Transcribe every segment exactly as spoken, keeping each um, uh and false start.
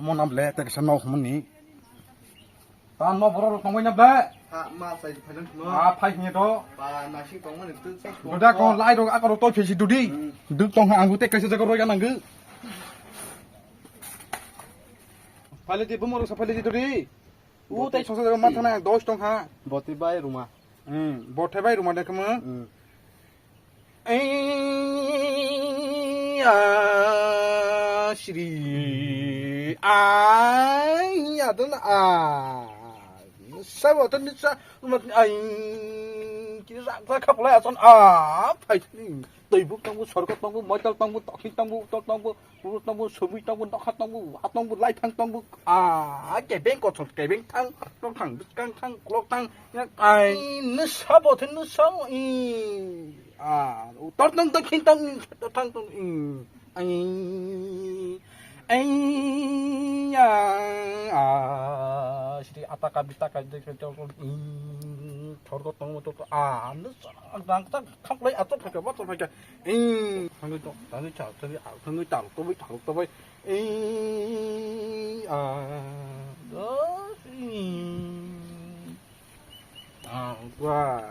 Mo nam le, te kisa no humani. Ta no borok rok tongbai na ble. Ha, ma sai phai nang khno. A phai hini to. Ba nasing tongmani tu sa. Duda ko lai rok akaro to phesi dudi. Hmm. Duk tong ha, ang te kaisa jaga roi ganang gu. Phai le di, bumo rok sa phai le di dudi. U tai sosa jaga ma thana dos tong ha. Botri bai ruma. Hmm, bothai bai ruma de kama. Hmm. Ai, ah, Shri. Ai, adon, ah. Sabo to nisa, umat, ai, kisa, sa khaplai ason, ah, phai. Tei buk tangbu, sorgo tangbu, moital tangbu, tokhin tangbu, utor tangbu, purus tangbu, sobui tangbu, nokha tangbu, wa tangbu, laithang tangbu, ah, kebeng kothok, kebeng thang, tong thang, bwskang thang, klok thang, ai, nisa bo the, nisa, i. Ah, utor tang, dakhin tang, thang tang, i, ai, ai, ya, ah, sri ataka bitaka, i, thorgo tong to, ah, nisa, rang ta khaplai ato thaka, ba to thaka, i, thangwi to, thangwi cha, thangwi, ah, thangwi tal, to bai, tal, to bai, i, ah, dos, i. Ah, wah.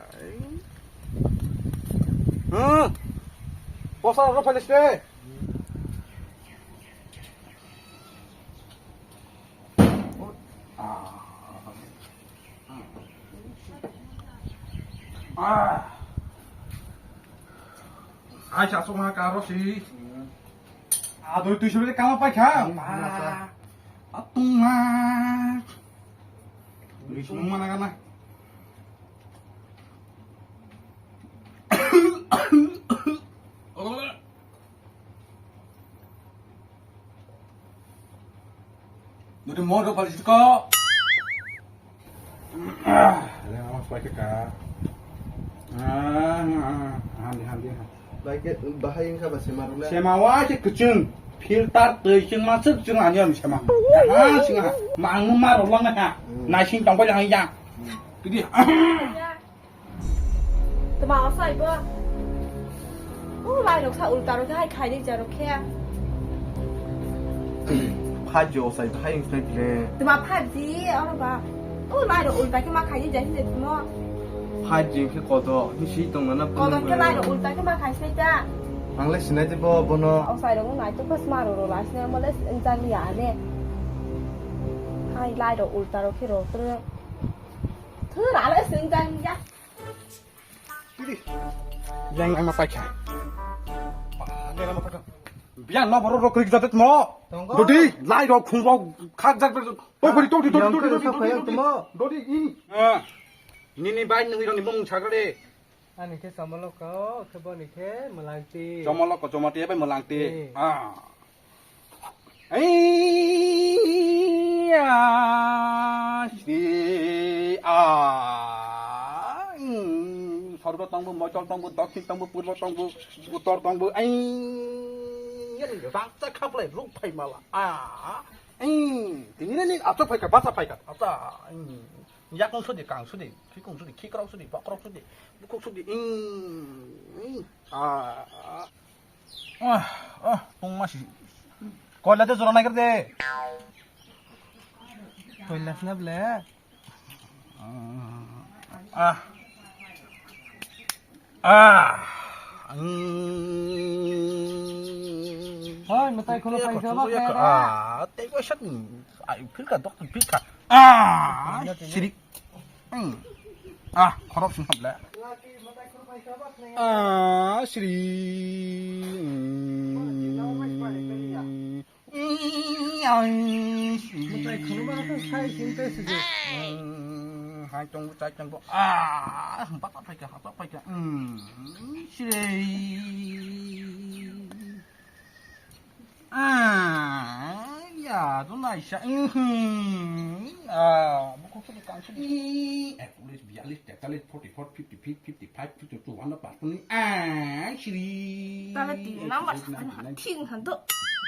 Hmm. Posa ro phalis te. Ah. Ah. Ai, sa suma ka ro si. Adoi tui suri kama pai kha. Hmm, ba. Atuma. Tui suma na kana. Dudi mo do pal siko. Ah, ada apa pakai ka? Ah, ah, ah, handi, handi, ha. Baikhe bahai wngkha ba sema rwla? Sema wa se kwchwng. Filter twi chwng ma swk chwng ani ani sema. Ah, chwng ha. Ma ang ma rw lang ha. Hmm. Naising tong bai lang ya. Hmm. Kidi. Tma osai bo? O lai rok sa ulta rok hai khai ni jarok khe. Five G osai khai wngkha khe. Tma five G oro ba? O lai rok ulta khe ma khai ni jai se tmo. Five G khe kodo, ni si tong na. Kodo khe lai rok ulta khe ma khai sai ta. Ang le sinai de bo bono. Osai rok nai to pas ma ro ro lai sinai mo le jang ya ne. Hai lai rok ulta rok khe ro tre. Thur ale sing jang ya. Yang ang mapai kha. Yang ang mapai kha. Biang no borok rok krik jate mo. Tongo. Dodi lai rok khung rok khak jak. Oi bori todi todi todi todi todi. Dodi in. Ah. Nini bai nung ironi mung chagre. Ani khe Somoloko, khe boni khe Mwlangti. Somoloko, Jomati bai Mwlangti. Eh. Ah. Ai, ya, si, ah, mm, sorgo tongbo, mochol tongbo, dokhin tongbo, purbo tongbo, utor tongbo, ai, ya, rangchak khaplai ruk phai mala, ah, ai, tini ni achok phaikha, bacha phaikha, acha, ai, yakung sudi, kang sudi, khikung sudi, khikrok sudi, bokrok sudi, bukhuk sudi, ing, ing, ah, ah. Ah, ah, tongma si. Koila de jora naikar de. Koila sna ble. Ah. Ah. Mm. Hoi, matai khono paisa ba kaya da. Ah, tei ko sak. Ai, philka dok philka. Ah, siri. Hmm. Ah, khorok sing hap le. Ah, sri. Hmm. Hai tong chai tong. Ah, bata phaika, hata phaika. Hmm. Sri. Ah, ya, do naisa. Mhm. Ah, buku tu kang sini. Eklis, bialis, tetalis, forty four, fifty five, fifty five, fifty two, one pass ni. Ah, siri. Tala di nama thing hantu.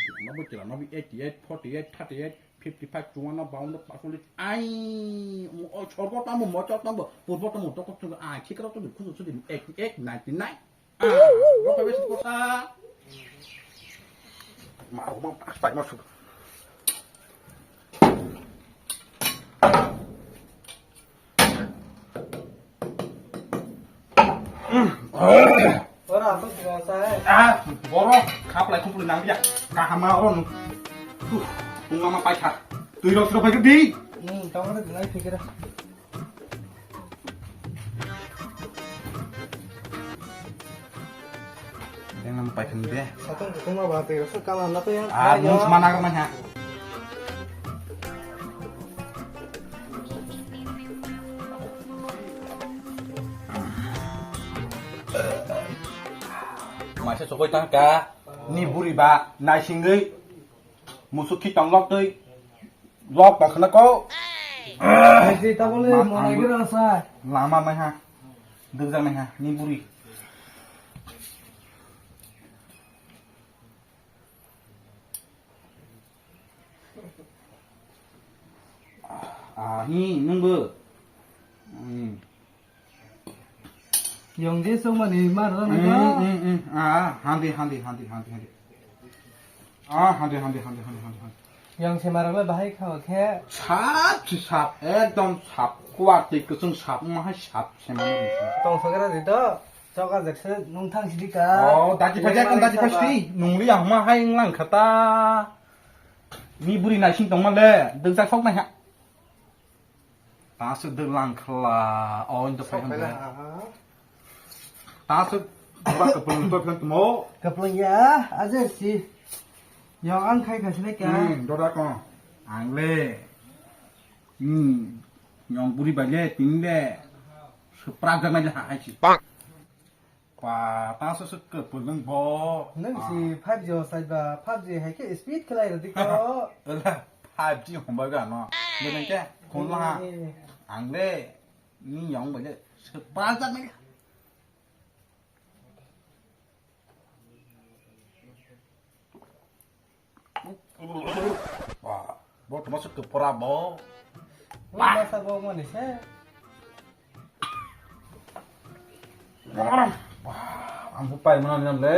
Nama kira nama eighty eight, forty eight, thirty eight, fifty five, two one, baun pass ni. Ai, mo chorbo tambo, mo chor tambo, purbo tambo, tokot tambo. Ah, chikra tambo, khusu sudi eighty eight, ninety nine. Ah, rok bai besi kota. Ma, ma, ma, ma, ma, Ora, apa sih rasa, eh? Ah, borok, khaplai khuplai nang ya. Kahama oro nung. Tuh, nung lama paikha. Tui rok siro paikha di. Hmm, kamu ada denai pikir. Yang nama paikha ni de. Satu, satu mah bahan tui rok siro kalah apa ya? Ah, nung semana kemana? Maisa chokoi tang ka, ni buri ba, naisingwi, musuk khi tong lok twi, lok tong khna ko. Ai, si tabole, ma-, monai ang gira sa. Lama mai ha, dwjak mai ha, ni buri. Ah, hi, nungbo. Hmm. Yong je song mani mar rana Hmm, ka. hmm, hmm. Ah, handi, handi, handi, handi, handi. Ah, handi, handi, handi, handi, handi, handi. Yong se mar le bahai khawa khe. Sap, si sap, ekdom sap. Kuwar twi kwchwng sap, ma hai sap se mano. Tong sagra di to. Choka jakse nung thang sidi ka. Oh, dati Yang phajak kan mana dati saba? Phasti. Nungli ang ma hai nglang khata. Ni buri naising tongma le, dwgjak sok nai ha. Taso dwlang khla, oh, into phai Sok hande. Pela, ha. Taso ba kapung to phan tumo. Kapung ya, aje si. Yang ang khai khasne kya? Hmm, dora ko. Ang le. Hmm. Yang buri ba le, tin le. Supra ga mai ha hai si. Pak. Pa, ta su su ke pulung bo. Nung si five G o sai ba, five G hai khe speed khlai rw di ko. Ola, five G hom ba ga no. Nung ke, khon la. Eh. Ang le, ni yong ba le, surprise ni. Wah, bo tuma su kepora bo. Wah. Masa bo mani se. Wah, ang bu pai mana ni le.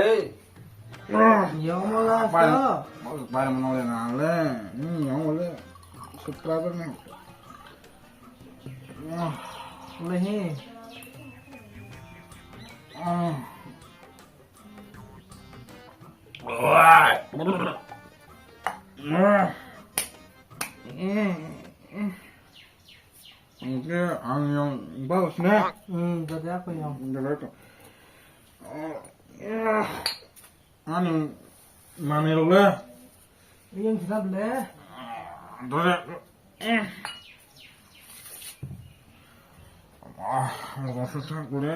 Yo mo la Pai, so. Pai mana le na le. Hmm, yang le. Kepora ni. Wah. Lehi. Ah. Oke, ang yang bagus nih. Hmm, jadi apa yang? Jadi itu. Ani mani role. Yang kita deh. Dole. Ah, mau susah gue.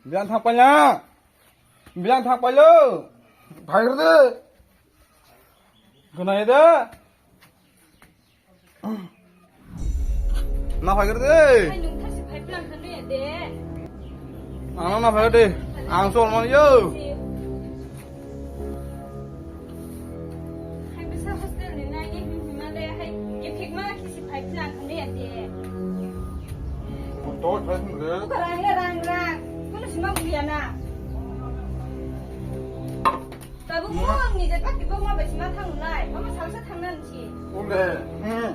Bilang thang paila. Bilang thang pailo. Phairde. Gunai da. Na phairde. Ai, nung thasi phai plan khanu ya de. Ano na phairde. Ang sol man yo. Hai bisa hostel ni nai ni hima le hai. Ye phik ma khisi phai plan khanu ya de. Rang le rang rang. Kuno sima buya na. Babu, mo ni je pati bo ma bai sima thang nai. Mama salsa thang nan si. Ule. Hmm.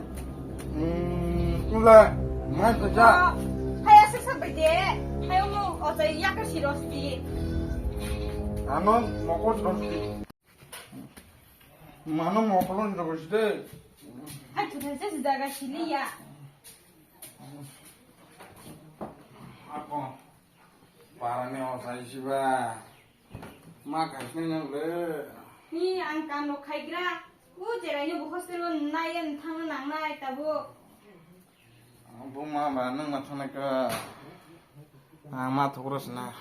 Hmm. Ule. Mai saja. Hai asik sa bai de. Hai mo o sai yakar si rosti. Ano moko rosti. Mano moko rosti. Hai tu Jesi jaga sili ya. Ako. Parani osai siba. Ma kaisni nang le. Ni ang kam rok khaigra. U jerai no bu hostel o nai en thang nang nai tabuk. Buma ba nang ma thang nai ka. Ang ma thok ro sna.